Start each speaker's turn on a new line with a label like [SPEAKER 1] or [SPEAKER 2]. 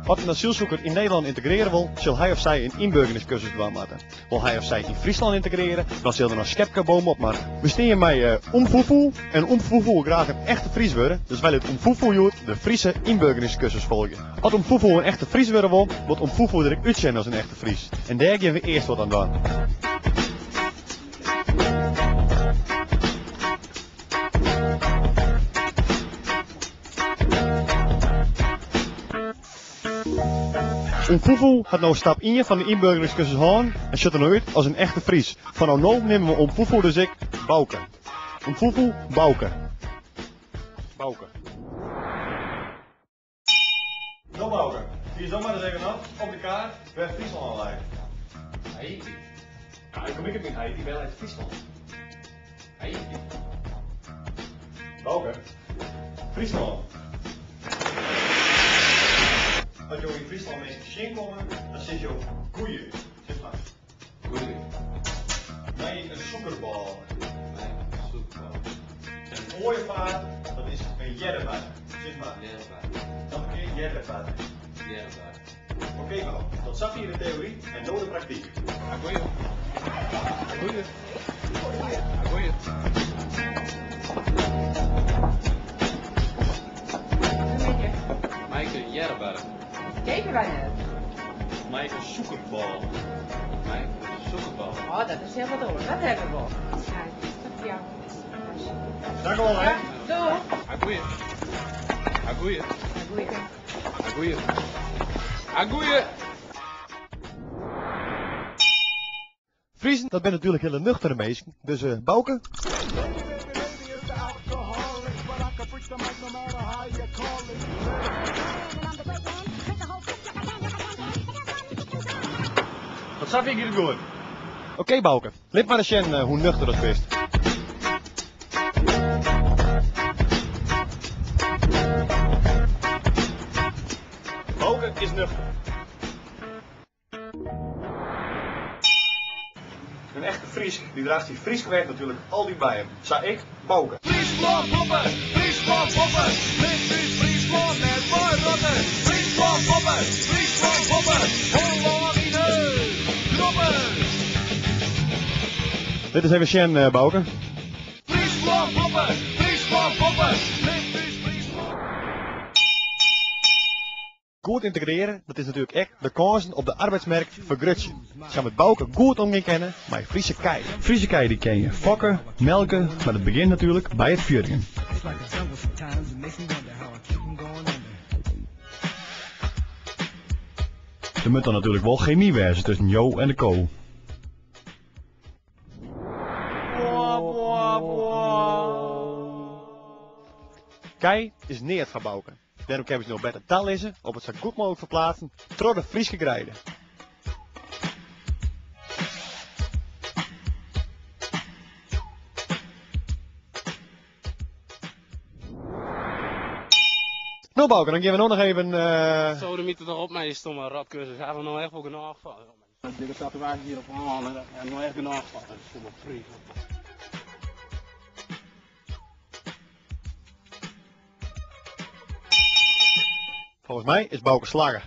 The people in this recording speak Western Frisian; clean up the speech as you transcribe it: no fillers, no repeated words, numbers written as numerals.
[SPEAKER 1] As in asylsoeker yn Nederlân yntegrearje wol, sil hy of sy in ynburgeringskursus dwaan moatte. Wol hy of sy yn Fryslân yntegrearje, dan sil der in skepke bovenop moatte. We stean mei Oem Foefoe en Oem Foefoe wol graach in echte Fries wurde, dus wy litte Oem Foefoe hjoed de Friese ynburgeringskursus folgje. As Oem Foefoe in echte Fries wurde wol, moat Oem Foefoe der ek útsjen as in echte Fries. En dêr gean we earst wat aan dwaan. Oem Foefoe hat no stap ien fan de ynburgeringskursus hân en sjocht der no út as in echte Fries. Fanôf no neame we Oem Foefoe dus ek Bauke. Oem Foefoe, Bauke. Bauke. No Bauke, wiis dan mar ris even op, op de kaart, wêr't Fryslân leit.
[SPEAKER 2] Haiti.
[SPEAKER 1] Ja, ik kom ek út myn heit, wêr leit Fryslân?
[SPEAKER 2] Haiti.
[SPEAKER 1] Bauke, Fryslân. As jo yn Fryslân minsken tsjinkomme, dan sizze jo goeie, sis mar.
[SPEAKER 2] Goeie.
[SPEAKER 1] Mei in sûkerbôle.
[SPEAKER 2] Mei in sûkerbôle.
[SPEAKER 1] En in oaiefaar, dat is in earrebarre, sis mar.
[SPEAKER 2] Earrebarre.
[SPEAKER 1] Noch in kear earrebarre.
[SPEAKER 2] Earrebarre.
[SPEAKER 1] Oké Bauke, tot safier de teory en no de praktyk.
[SPEAKER 2] Goeie. Goeie. Goeie. Mei ik in earrebarre?
[SPEAKER 3] Keapje wy net.
[SPEAKER 1] Mei ik in sûkerbôle?
[SPEAKER 2] Mei ik in sûkerbôle?
[SPEAKER 3] Oh, dat is hiel wat oars. Dat hawwe we wol.
[SPEAKER 1] Dank wol, hè.
[SPEAKER 3] Doeg.
[SPEAKER 2] Goeie. Goeie.
[SPEAKER 3] Goeie.
[SPEAKER 2] Goeie. Goeie.
[SPEAKER 1] Friezen, dat binne natuerlik hiele nuchtere minsken, dus Bauke? Tot safier giet it goed. Oké Bauke, lit mar ris sjen hoe nuchter ast bist. Bauke is nuchter. In echte Frysk dy draacht syn Frysk werk natuerlik altyd by him. Sa ek Bauke.
[SPEAKER 4] Fryslân boppe, Fryslân boppe, lit ús Fryslân net weirotte. Fryslân boppe, Fryslân boppe, Hollân yn 'e krobbe.
[SPEAKER 1] Lit ris even sjen, Bauke.
[SPEAKER 4] Fryslân boppe, Fryslân boppe, lit ús Fryslân.
[SPEAKER 1] Goed yntegrearje, dat is natuerlik ek de kânsen op de arbeidsmerk fergrutsje. Sa moat Bauke goed omgean kinne mei Friese kij. Friese kij dy kin je fokke, melke, mar it begjint natuerlik by it fjurjen. Der moat dan natuerlik wol chemy wêze tusken jo en de ko. Kij is neat foar Bauke. Dêrom kinne we se no better talizze op it sa goed mooglik ferplaatsen troch de Fryske greide. No Bauke, dan gean we no noch even.
[SPEAKER 2] Sodemieter toch op mei dy stomme rotkursus, ha we no echt wol genôch fan. Dikke tatoeaazje hjir op 'e hân, dêr ha we no echt genôch fan. Stomme Fries.
[SPEAKER 1] Folgens my is Bauke slagge.